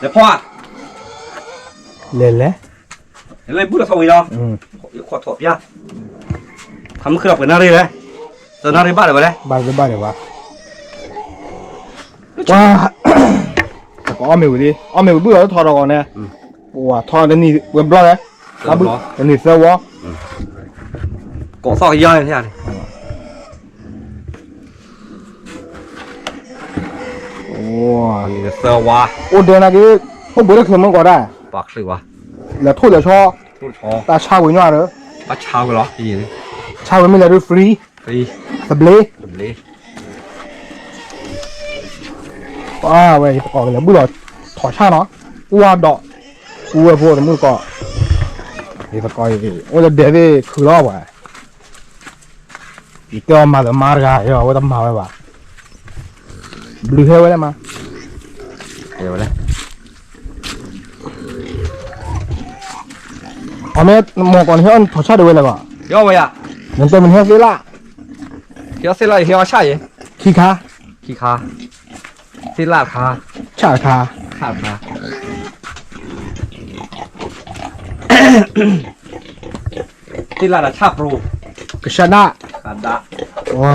လဲၤဖီဧါ, လဲၤလဲၤ, လဲၤဘုၣ်လီၤထီၣ်ဝံၤလီၤ, ယခိၣ်ထီၣ်ပျၢ်, ဖးမုၢ်ခုၣ်ဒီးပှဲၤနၣ်ရံၣ်လဲၣ်, သၢနၣ်ရံၣ်ဘၣ်လၢၤဝဲလဲၣ်, ဘၣ်လၢၤဘၣ်လၢၤဘၣ်, ပှၤ, တကအီၣ်မ့ၤဝံၤလံ, အီၣ်မ့ၤဝံၤဘုၣ်လီၤထီၣ်ဒီးဂီၤန့ၣ်, ပှၤထီၣ်တနံၤဝဲဘျီလဲၣ်, တနံၤသၢဝီ, ကိးသီၣ်ကယီန့ၣ်, အိၣ်ဒၢနၤက့ၤ, အိၣ်ဘှံးတချုးမုၢ်ကီးဒၣ်, လဲၤထိၣ်လဲၤဆီ, တၢ်ဆါဝံၤညီဒီး, ဆါဝံၤမ့ၢ်လဲၤဒုး free, သဘျ့, ပှၤဝဲ ယသကိးကလဲၤဘုၣ်လီၤထီၣ်ဆၣ်နီၤ, ပှၤဒီး, ပူဝဲဖိတမုၢ်ကီး, ယသကိးအံၤ, အိၣ်လၢဒဲသ့ၣ်ခုလီၤပှၤ, ယတဲအီၤမၤလၢမါတဂၤအံၤ အဝဲတမၤဝဲဘၣ်, ဘျုးဟဲဝဲလဲၣ်မး, ဟဲဝဲလဲၣ်, အမ့ၢ်မီၢ်ကီးန့ၣ် ဟဲအီၣ်ထီၣ်ဆၣ်ဒၣ်ဝဲလဲၣ်ဘၣ်, ဟဲဝဲယၤ, နတဲမ့ၢ်ဟဲသ့လၣ်, ဟဲသ့လၣ်ဟဲအီၣ်ဆၣ်ယဲ, ခံခါ, ခံခါ, သ့လၣ်တခါ, ဆၣ်တခါ, ဆၣ်တခါ, သ့လၣ်ဒီးဆၣ်ပြိ, ကစၢ်ဒၣ်, ဝါ,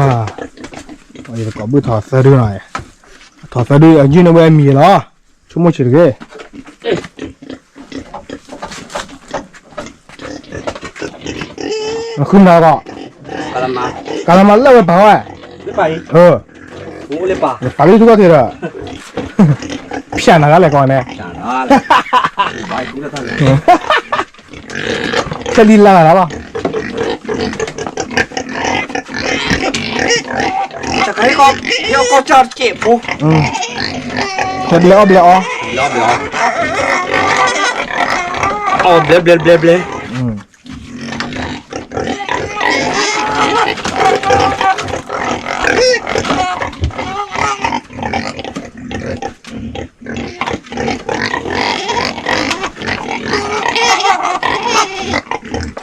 ယသကိးဘုၣ်ထီၣ်သၢဒုလီၤ, ထီၣ်သၢဒု အယုၢ်န့ၢ်ဝဲအမံၤလီၤ, ဆိကမိၣ်ဆံးတဂ့ၤ ဃုနၤဘၣ်, ကလမၤလၢဝဲပာ်ဝဲ, ပာ်လံထူၣ်ကီၢ်ထံးဒီး, ဖျဲနၤဒၣ်လဲာ်ကီးန့ၣ်, ဖျဲလံလၢ်လၢ်လီၤ, တၢ်ကီၢ်ကၢ်တကဲးဖိ, ဖျဲဘျဲအီၣ်ဘျဲအီ, အီၣ်ဘျဲဘျဲဘျဲဘျဲ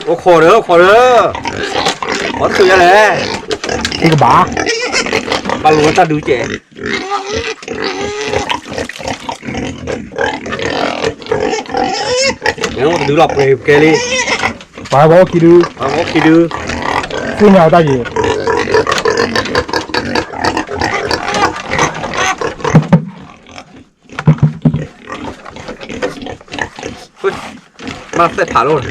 အိၣ်ခိးဒီး အိၣ်ခိးဒီး, အီၣ်တချုးယၤလဲၣ်, အိၣ်ကဘၣ်, ဘၣ်လိာ်တၢ်ဒုးကဲး, တဒုလီၤပှဲၤကဲလံ, ပှၤဘၣ်အိၣ်ခံဒု, ပှၤဘၣ်အိၣ်ခံဒု, သ့ၣ်ညါတၢ်က့ၤ ဘၣ်သဲးဖးလိၣ်,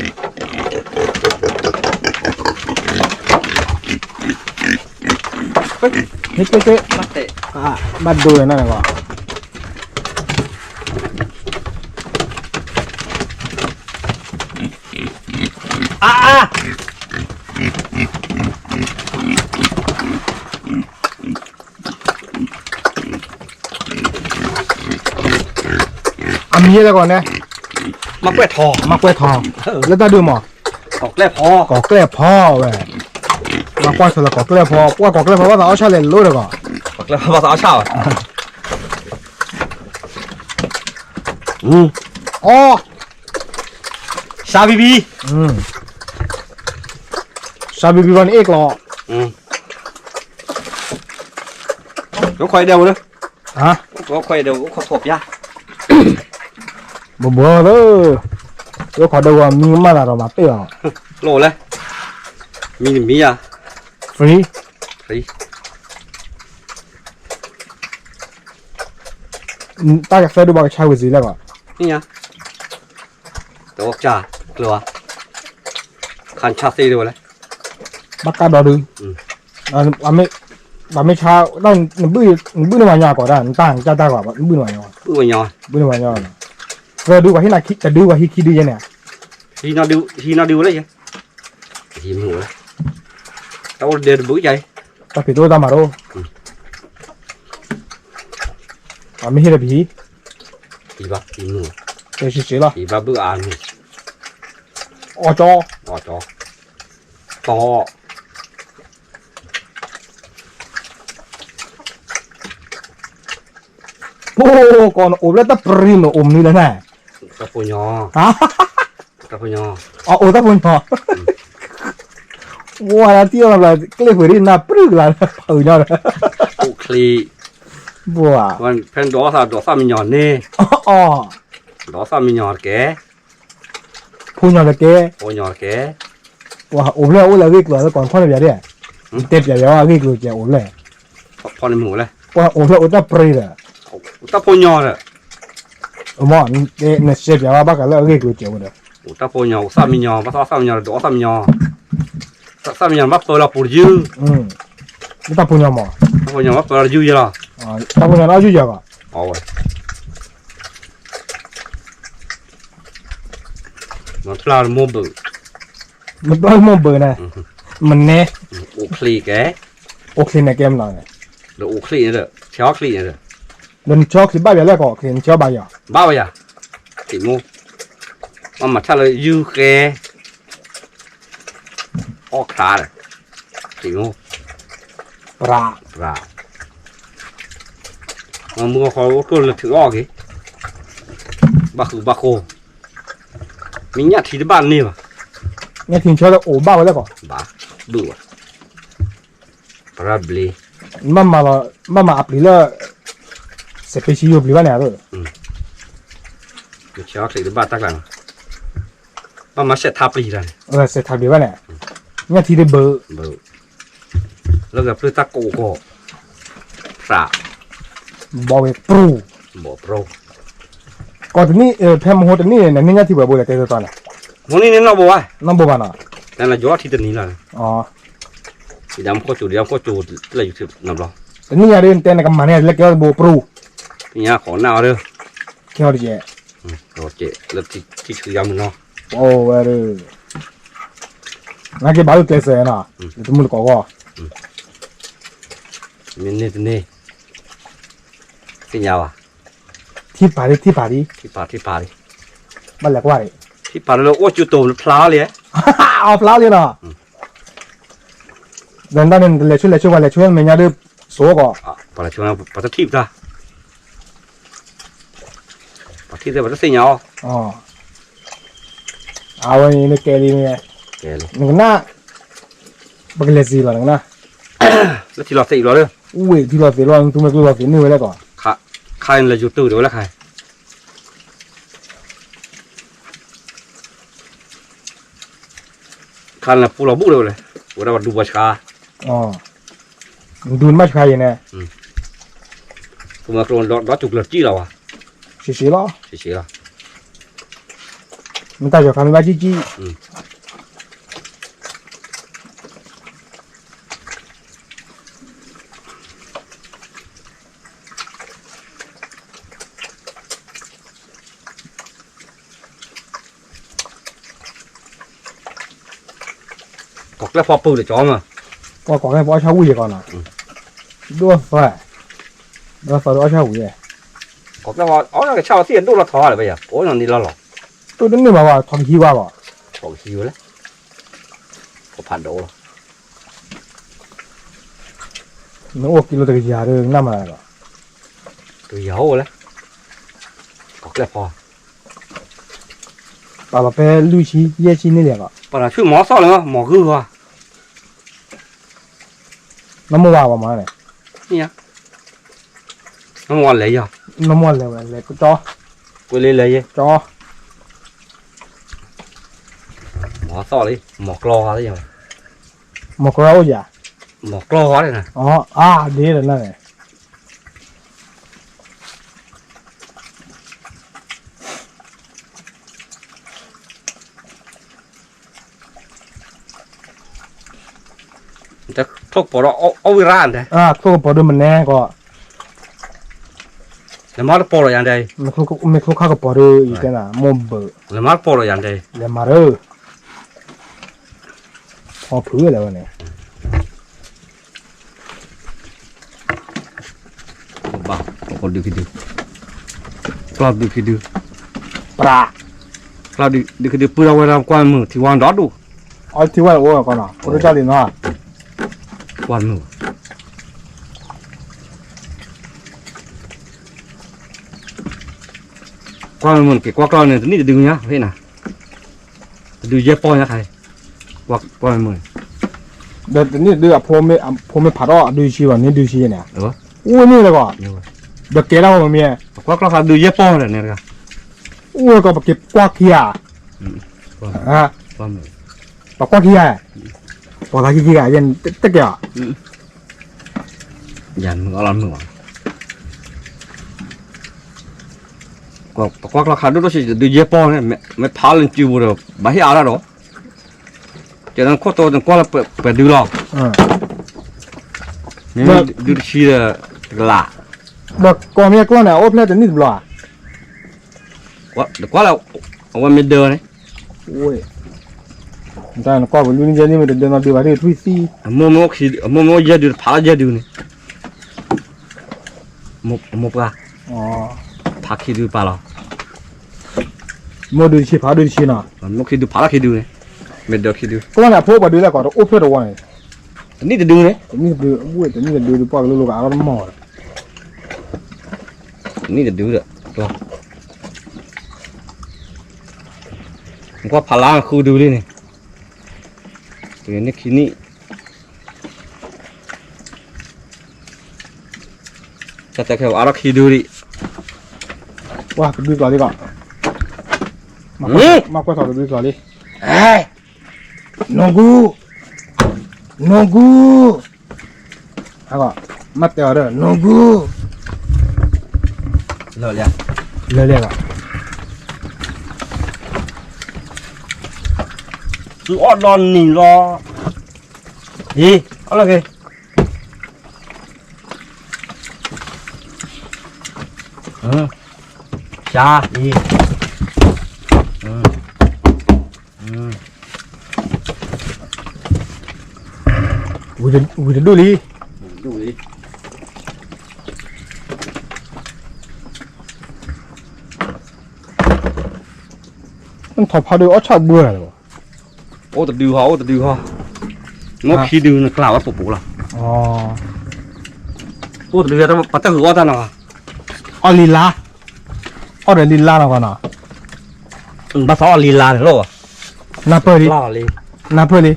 ဘၣ်ဒိဝဲနၢ်နၢ်ကီး, အါအါ အမံၤယဲလဲၣ်ကီးန့ၣ်, မၤကွဲၢ်ထီၣ်, မၤကွဲၢ်ထီၣ်, လၢတၢ်ဒုးမး, ကီၢ်ကျဲၢ်ဖီ, ကီၢ်ကျဲၢ်ဖီဝဲ, မၤကွၢ်ဆိလၢကီၢ်ကျဲၢ်ဖီ, ပှၤကီၢ်ကျဲၢ်ဖီဘၣ်သးအီၣ်ဆၣ်လဲၣ်လိၤဒီးကီး, ကီၢ်ကျဲၢ်ဖီဘၣ်သးအီၣ်ဆၣ်ဘၣ်, အီၣ် စါဘံဘံ, စါဘံဘံဘၣ်န့ၣ်အ့ၣ်ကျီၤ, အိၣ်ခိးအံၤဒဲးဝဲလၢ, အိၣ်ခိးအံၤဒဲးဝဲ အိၣ်ခိးထီၣ်ပျၢ်, ဘိဘိလၢ, အိၣ်ခိးဒဲးဝဲမံမၤသးဒီးမၤပ့ၢ်လီၤ, လိၣ်လဲၣ်, မံတမံယၤ, free, free, တၢ်ကသၢဒုဘၣ်ကဆါဝံၤစ့ၢ်လဲၣ်ကီး, တဝီကစၢ်, ကျၢၤ, ခါဆါသ့ဒၣ်ဝဲလဲၣ်, ဘၣ်ကးဒီးဒု, ဘၣ်မ့ၢ်ဆါ, နဘုၣ်န့ၢ်ပှၤညီအကီးဒၣ် နတၢ်ကၢ်တၢ်ကီး နဘုၣ်န့ၢ်ပှၤညီ, ဘုၣ်န့ၢ်ပှၤညီ, သၢဒုပှၤဟံး, တဒုပှၤဟံးခံဒုယဲန့ၣ်, ဟံးနီၢ်ဒုဝဲလၢယဲ, ဟံးမုၢ်ဝဲ, တၢ်အိၣ်တဒဲတဘုၣ်ယဲ, တၢ်ဖံးတအိၣ်တၢ်မၤတအိၣ်, ပှၤမ့ၢ်ဟံးဒီးပဟံး, ဟံးဘၣ်ဟံးမုၢ်, ကဲစံးစ့လီၤ, ဟံးဘၣ်ဘုၣ်အါမုၢ်, အီၣ်ကၠီ, အီၣ်ကၠီ, တီၢ် အိၣ်ကီးနအိၣ်လၢတၢ်ပရံၤမ့ၢ်အိၣ်မနုၤလဲၣ်န့ၣ်, တၢ်ဖိညီ, တၢ်ဖိညီ, အအိၣ်တၢ်ဖိညီ, ဝါလၢတံၢ်အီၣ်လၢကျဲၢ်ဖုးဒ်နၢ်ပြုၢ်ကလာ်လၢဖုးညီဒီး, အိၣ်ချံ, ဘၣ်, ဖဲဒိးသးဒိးသၣ်မံညီၤန့ၣ်, အီ, ဒိးသၣ်မံညီၤတကဲ, ဖိညီၤတကဲ, ဖိညီၤတကဲ, ပှၤအိၣ်ဖျဲၣ်အိၣ်လၢအဂ့ၢ်ကျိၤလၢကီၢ်ဖီၣ်န့ၣ်ပျးဒၣ်, တဲပျးယၤဝဲအဂ့ၢ်ကျိၤကဲအိၣ်ဖျဲၣ်, ဖီၣ်န့ၣ်မ့ၢ်အိၣ်လဲၣ်, ပှၤအိၣ်ဖျဲၣ်အိၣ်တၢ်ပြ့ဒီး, တၢ်ဖိညီၤဒီး, မ့ၢ်နစဲပျးဝဲဘၣ်ဃးလၢအဂ့ၢ်ကျိၤကဲအိၣ်ဒီး, အိၣ်တၢ်ဖိညီၤ အိၣ်သၣ်မံညီၤ ဘၣ်သၣ်သၣ်မံညီၤ ဒိးသၣ်မံညီၤ, သၣ်မံညီၤဘၣ်ပၢလီၤပူၤတယုၢ်, တၢ်ဖိညီၤမး, တၢ်ဖိညီၤဘၣ်ပၢလီၤတယုၢ်ယဲလီၤ, တၢ်ဖိညီၤလီၤယုၢ်ယဲလီၤ, အဝဲ နဖျါမိၢ်ဘုး, နဖျါမိၢ်ဘုးန့ၣ်, မနဲ, အိၣ်ချံကဲ, အိၣ်ချံန့ၣ်ကဲမနုၤန့ၣ်, ဒီးအိၣ်ချံန့ၣ်ဒီး ဆဲးအီၣ်ချံန့ၣ်ဒီး, ဒီးနဆဲးအီၣ်ချံဘၣ်ယၤလဲၣ်ကီး ချံနဆဲးအီၣ်ဘၣ်ယၤ, ဘၣ်ဝဲယၤ, ချံမိၢ်, မ့ၢ်မၤထၣ်လၢယုၢ်ဃဲ အီၣ်ခါဒီး, ချံမိၢ်, ပြး, ပြး, မ့ၢ်မုၢ်ဂီၤခီအိၣ်ကျိၣ်လၢထုးအီၣ်က့ၤ, ဘၣ်ဃုာ်ဘၣ်ဃိ, မ့ၢ်ညၣ်ထံတဘၣ်န့ၢ်ဘၣ်, ညၣ်ထံဆၢအိၣ်ဘၣ်ဝဲလဲၣ်ကီး, ဘၣ်, ဘုၣ်ဘၣ်, ပရၢဘျ့, ဘၣ်မၤလီၤ, ဘၣ်မၤအပျံၤလၢ, စဲးပ့ၤဆံယိၤပျံၤဘၣ်န့ၣ်, မ့ၢ်ဆဲးအီၣ်ချံတဘၣ်တၢ်ကျါန့ၣ်, ဘၣ်မၤစဲးထးပျံၤတၢ်န့ၣ်, စဲးထးပျံၤဘၣ်န့ၣ်, ညၣ်ထံတဘုး, ဘုၣ်, လၢကဖျၢၣ်တၢ်ကိးကီး, ပြး, ဘီဝဲပြူ, ဘီပြူ, ကီးတနံၣ် ဖဲမဟိတနံၣ်န့ၣ် နန့ၢ်ညၣ်ထံပှဲၤဘိလဲၣ် တဲတီတီန့ၣ်, မဟိန့ၣ်န့ၣ်နီၢ်ဘိဘၣ်, နီၢ်ဘိဘၣ်နီၤ, တၢ်နယီထံတနံၤလီၤ, ဒ်မခိၣ်ကၠိ ဒ်မခိၣ်ကၠိ လၢ YouTube နီတဘျီ, တနံၣ်ညါဒ်တဲနကမၤန့ၢ်လၢကဲထီၣ်တဘိပြူ, တနံၣ်ညါခိးနၢ်အီၤဒီး, ကဲထီၣ်တကဲ, လၢထံဆှုယါမုၢ်နီၤ, အိၣ်ဝဲဒီး, နာ်က့ဘၣ်လၢကျဲစၢၤနီၤ, လၢတမုၢ်တကိးဂီၢ်, မ့ၢ်န့ၢ်တန့ၢ်, သ့ၣ်ညါဘၣ်, ထံပာ်ဒံ ထံပာ်ဒံ, ထံပာ် ထံပာ်ဒံ, ဘၣ်လဲၤကွၢ်ဒံ, ထံပာ်လၢအိၣ်ကၠူတိၤဖျါလံ, အဖျါလံနီၤ, ဒီးနတၢ်န့ၣ် နတလဲၤဆိလဲၤဆိ ပှၤလဲၤဆိမဲာ်ညါဒီး, စိကီး, ပှၤလဲၤဆိ ပှၤတထံၣ်ပတၢ်, ပှၤထံၣ်သ့ၣ်ပှၤတသ့ၣ်ညါအီၤ, အဝဲန့ၣ်ကဲလံ, နကနၣ်, ပကလဲၤစံးလီၤနကနၣ်, လၢထံလီၤသ့ၣ်လီၤဒီး, ဝ့ၢ်ထံလီၤသ့ၣ်လီၤ နသူမ့ၢ်ကျိလီၤသ့ၣ်န့ၢ်ဝဲလဲၣ်ကီး, ခါန့ၣ်လၢယိၤတုၤဒီးဝဲလၢခါ ခါန့ၣ်ပူလီၤဘူၣ်ဒီးဝဲလဲၣ်, ဝဲဒၣ်ပှၤဒူပှၤဆှါ, ဒူနဘၣ်ဆှါအံၤန့ၣ်, ပမၤကျိဒီးတူၢ်ကျၢၤစံၣ်လီၤဝဲ, ရှည်ရှည်လီၤ, ရှည်ရှည်လီၤ, မ့ၢ်တၢ်ယီၤခါမ့ၢ်ဘၣ်စံၣ်စံၣ် ကီၢ်ကျဲၣ်ဖီပုၢ်ဒီးကၠီမး, ပှၤကီၢ်ကျဲၣ်ဖီအီၣ်ဆၣ်ဝံၤယကီးနီၤ, ဒိၣ်သၢ, ဒိၣ်သၢဒီးအီၣ်ဆၣ်ဝံၤ, ကီၢ်ကျဲၣ်ဖီအီၣ်ကဆၣ်ဝံၤသံၣ်ဒိၣ်လီၤထီၣ်လၢၤဘၣ်ယၤ အိၣ်နီၤန့ၣ်လီၤလီၤ, တိၢ်တန့ၢ်ဘၣ်ဘၣ် ထီၣ်ကဟံးဝါဘၣ်, ထီၣ်ကဟံးဝဲလဲၣ်, ကဖးဒိၣ်လီၤ, နအိၣ်ကံလိတကယၤဒီးနၢ်မၤလီၤ, တကယၤအိၣ်ဝဲလဲၣ်, ကီၢ်ကျဲၣ်ဖီ ပာ်လီၤဖဲလွံၢ်ဆံ ယဲၢ်ဆံန့ၣ်လီၤ, ပာ်လီၤဆူမီၤသီၣ်လၢမီၤဂုၢ်ဂီၢ်, နီၢ်မိၢ်ဝါဘၣ်မၤန့ၣ်, နီၢ်မိၢ်ဝါလဲၤယီၤ, နီၢ်မိၢ်ဝါလဲၤဝဲလဲၤကၠီ, ကွဲလ့လဲၤယဲ, ကၠီ, မီၤသီၣ်လံ မီၤကျီဂီၢ်, မီၤကျီအိၣ်ယၤ, မီၤကျီဂီၢ်န့ၣ်, အါဒ့ဒီးနၤန့ၣ် ထိၣ်ကပီၤဒီးအီၣ်ဝံၣ်ရၣ်န့ၣ်, ထိၣ်ကပီၤဒီးမနဲကီး, နမၤတပီၤလီၤယၤဒဲး, မ့ၢ်ခိၣ်ခါကပီၤဒီးယကဲနၤမိၢ်ဘၢၣ်, နမၤတပီၤလီၤယၤဒဲး, လဲၤမၤဒီး, ဖီဖုလဲၤဝဲန့ၣ် ဘၣ်, ဒုးခံဒု, ကျီၢ်ဒုးခံဒု, ပှၤ, ကျီၢ်ဒုးခံဒု ပုၢ်ထီၣ်ဝဲဒၣ်ကွၢ်မုၢ် ထံဝါဒီဒူၣ်, အီထံဝါအိၣ်ကီးနီၤ အိၣ်တၢ်လံနီၤ, ကွၢ်မုၢ်, ကွၢ်မုၢ်က့ၤကွၢ်ကျီၢ်န့ၣ် တနံၣ်တဒုညါ ဟ့ၣ်နၤ, တဒုယဲၢ်ပီၢ်ညါခါ, ကွၢ်မုၢ်, ဒီးတနံၣ်တဒု အဖိမ့ၢ်ဖးထီၣ်အဒုဆံဘၣ် န့ၢ်ဒုဆံန့ၣ်, အိၣ်န့ၣ်လၢကီး, ဒီးကဲဒၣ်ဝဲမ့ၢ်, ပကွၢ်ကျီၢ်ခါဒုးယဲၢ်ပီၢ်န့ၣ်တဂၤ, အိၣ်ဝဲကီးပက့ၤကွၢ်ခံဂၤ, ပကွၢ်ခံဂၤ, ပှၤသးခံခံဂၤ, တကဲအီၤ, ယမုၢ်အီၣ်လီၤမုၢ်ဘၣ်, ပကွၢ်ကျီၢ်ခါဒိၣ်ဒိၣ်ဆံးဆံးဒုးယဲၢ်ပီၢ်န့ၣ်, မ့ၢ်ဖးလၢနစုပူၤဒီး ဘၣ်ဟ့ၣ်အါတၢ်ဒီး, ကဲနခိၣ်တိနကွၢ်လၢပှဲၤဒုလီၤ, မ့ၢ်ဒုးတဆံဒီး တကလး, ဒီးကီၢ်မ့ၢ်ကျီၢ်န့ၣ် အအိၣ်ဖျဲၣ်တနံၣ်တဘျီဧါ, တကွၢ်လၢ အဝဲမ့ၢ်ဒၢန့ၣ်, ဝဲ, တၢ်နကွၢ်ပလူနံၣ်ယဲၢ်နံၣ်မ့ၢ်တဒၢနီၢ်ဒုးဘၣ်ဒ် ထွံၣ်သံ, အမိၢ်မ့ၢ်အိၣ်ယဲၢ်ဒုး တဖးလၢယဲၢ်ဒုးန့ၣ်, အမိၢ်ပှၢ်, ဖးခံဒုးပာ်လီၤ, မိၢ်ဒုးတဆံဖးဒုးတဆံနီၤ, မိၢ်ခံဒုးဖးလီၤခံဒုးန့ၣ်, မ့ၢ်ဒၢခံဒုး, ကျီၢ်န့ၣ် အဖိပှၤဒုးလဲၣ်ကီး တအိၣ်ဖျဲၣ်တဝီန့ၣ်, တနံၣ်တဒုန့ၣ်, တနံၣ်တဒု, တနံၣ်တဒုဒုးပှၢ်ကလိလိကးအါထီၣ်တမီၢ်ဒီး နံၣ်တဒုဒီး, ကွၢ်ဖးလါဃုဒုလံန့ၣ်, န့ၣ်ခံနံၣ်, တၢ်တဲခဲအါထီၣ်ခံဒုလံ, ဝါ ကဒုကျီၤလံကီး, မၤကွၢ်ထီၣ်ကဒုကျီၤလံ, နီၢ်ကူ, နီၢ်ကူ, မၤတဲအီၤဒီး နီၢ်ကူ, လၢလၢ, သုအီၣ်ဒီနံၤလီၤ, အံၤ, အီၣ်လီၤက့ၤ ဆါအံၤ, ဝံၤတဒူၣ်လံ, နထီၣ်ဖးဒိၣ်အီၣ်ဆၣ်ဘှၢလီၤ, အိၣ်တဒုဟီ အိၣ်တဒုဟီ, မ့ၢ်ခံဒုနကျၢ်ဝဲပူၤပူၤလီၤ, အိၣ်တဒု ပတဂုာ်အီၣ်တၢ်နီၤ, အီၣ်လံလါ, အီၣ်ဒီးလံလါနီၤကီးနီၤ, ဘၣ်သးအီၣ်လံလါန့ၣ်လီၤ, နၢ်ပၢၢ်လံ, နၢ်ပၢၢ်လံ, ဟ့ၣ်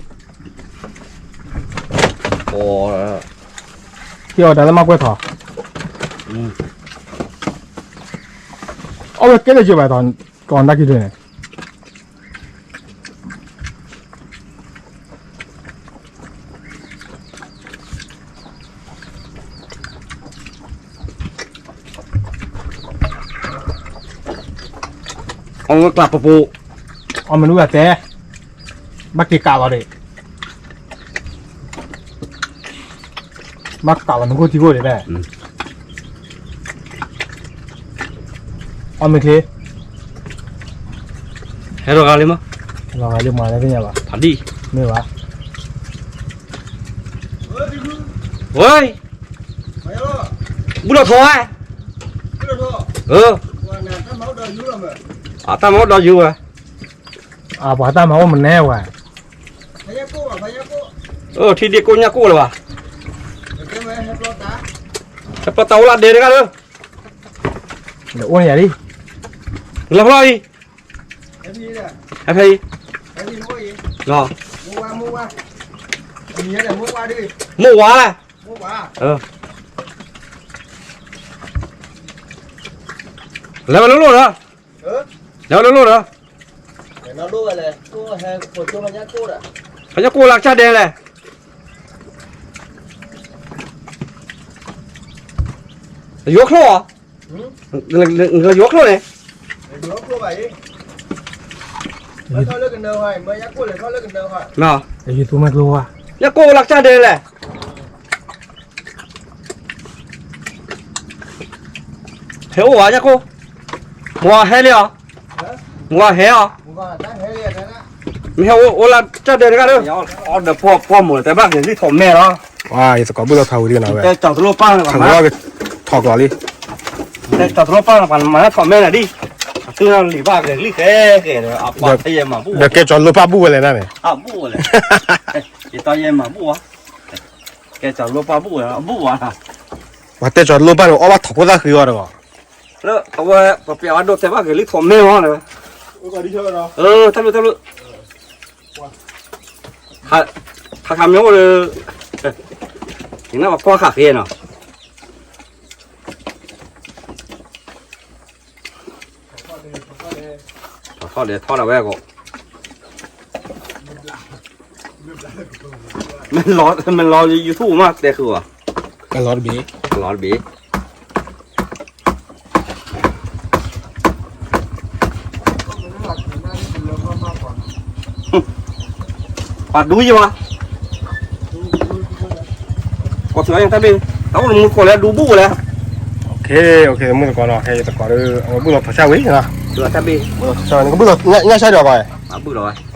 အီၣ်တၢ်လၢမၤကွၢ်ထီၣ်, အီၣ်ဝဲကဲလၢာ်ယဘၣ်ထီၣ်, ကီးနတၢ်ခံဒုန့ၣ် အီၣ်မ့ၢ်ကျၢ်ပပူၤ, အီၣ်မ့ၢ်နုၤအတဲ, ဘၣ်က့ၤကးလီၤဒံး, ဘၣ်ကးလီၤနခိၣ်ထံခိၣ်ဒံးလဲၣ်, အီၣ်မ့ၢ်ချ့, ဟဲလီၤဂၤလံမး, လီၤဂၤလံမးလၢသ့ၣ်ညါဘၣ်, ဖးဒံၣ်, မ့ၢ်ဘၣ်, ဝဲ, ဘူၣ်လီၤထီၣ်ဝဲ, အတၢ်မၤအိၣ်ဒီးယူၤဝဲ, ပှၤတၢ်မၤအိၣ်မနုၤဝဲ, ထံဒ့ၣ်ကိၣ်ညၣ်ကိၣ်လၢၤဘၣ်, ဟဲပျီတၢ်အိၣ်လၢဒဲတဂၤလၢ, အိၣ်န့ၣ်ယၤလံ, လၢဖျီအံၤ, ဟဲဖဲအံၤ, မိၢ်ဝါ, လဲၤဝဲလိၣ်လိၣ်ဒီး, လဲၤဝဲလိၣ်လိၣ်ဒီး, ဖဲညၣ်ကိၣ်လၢကစၢ်ဒဲလဲၣ်, ယိၤချိၣ်ဧါ, ယိၤချိၣ်န့ၣ်, ညၣ်ကိၣ်လၢကစၢ်ဒဲလဲၣ်, ဟဲအိၣ်ဝဲညၣ်ကိၣ်, မ့ၢ်ဟဲလံအီၤ, မ့ၢ်ဟဲအီၤ, မ့ၢ်ဟဲအိၣ်လၢကစၢ်ဒဲတဂၤဒီး, အီၣ်ဒီးဖှီၣ်ဖှီၣ်မိၢ်တဲဘၣ်က့ၤလံထီၣ်မဲလီၤ, ယသကိးဘုၣ်လီၤထးဝံၤလံနီၤဝဲ, ထီၣ်ကျီၤလံ, တဲကၠီၤတလိၣ်ပၢ်ပှၤမၤထီၣ်မဲနၤဒံၣ်, အသုလံၤဘၣ်က့ၤလံဃဲဃဲဒီး, ဒီးကဲကၠီၤလိၣ်ပၢ်ဘူၣ်ဝဲလဲၣ်န့ၣ်, ကဲကၠီၤလိၣ်ပၢ်ဘူၣ်ဝဲ, ပှၤတဲကၠီၤလိၣ်ပၢ်န့ၣ် အီၣ်ဘၣ်ထီၣ်ဖိသၣ်ဃံအီၤတဂီၤ, လၢအဝဲပပျဲဝဲဒိးတဲဘၣ်က့ၤလံထီၣ်မဲလီၤ, တၢ်ဘျုးတၢ်ဘျုး, ခါခါမ့ၢ်အိၣ်ဒီး, ယနၢ်ပှၤကွၢ်ဃာ်ဃဲနီၤ, ထီၣ်ထီၣ်ဒီးထီၣ်ဒၣ်ဝဲကီး, မ့ၢ်လီၤ YouTube မး တဲဃုာ်ဘၣ်, လီၤတဘ့ၣ်, လီၤတဘ့ၣ်. ပှၤဒူယံၤဘၣ်, ကိးဆၢတၢ်ဘ့ၣ်, တၢ်အိၣ်တမူသကိးလၢဒူဘူၣ်လဲၣ်, မူသကိးနီၤ, ဟဲယသကိးဒီး အဝဲဘူၣ်လီၤထီၣ်ဆၣ်ဝံၤနီၤ, နကဘူၣ်လီၤညၣ်ဆၣ်ဒီးဘၣ်,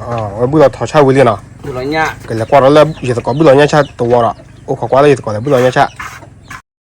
အဝဲဘူၣ်လီၤထီၣ်ဆၣ်ဝံၤလံနီၤ, ကလဲၤကွၢ်ဒီးလၢယသကိးဘူၣ်လီၤညၣ်ဆၣ်တဝီဒီး, အိၣ်ခိးကွၢ်လၢယသကိးလဲၤဘူၣ်လီၤညၣ်ဆၣ်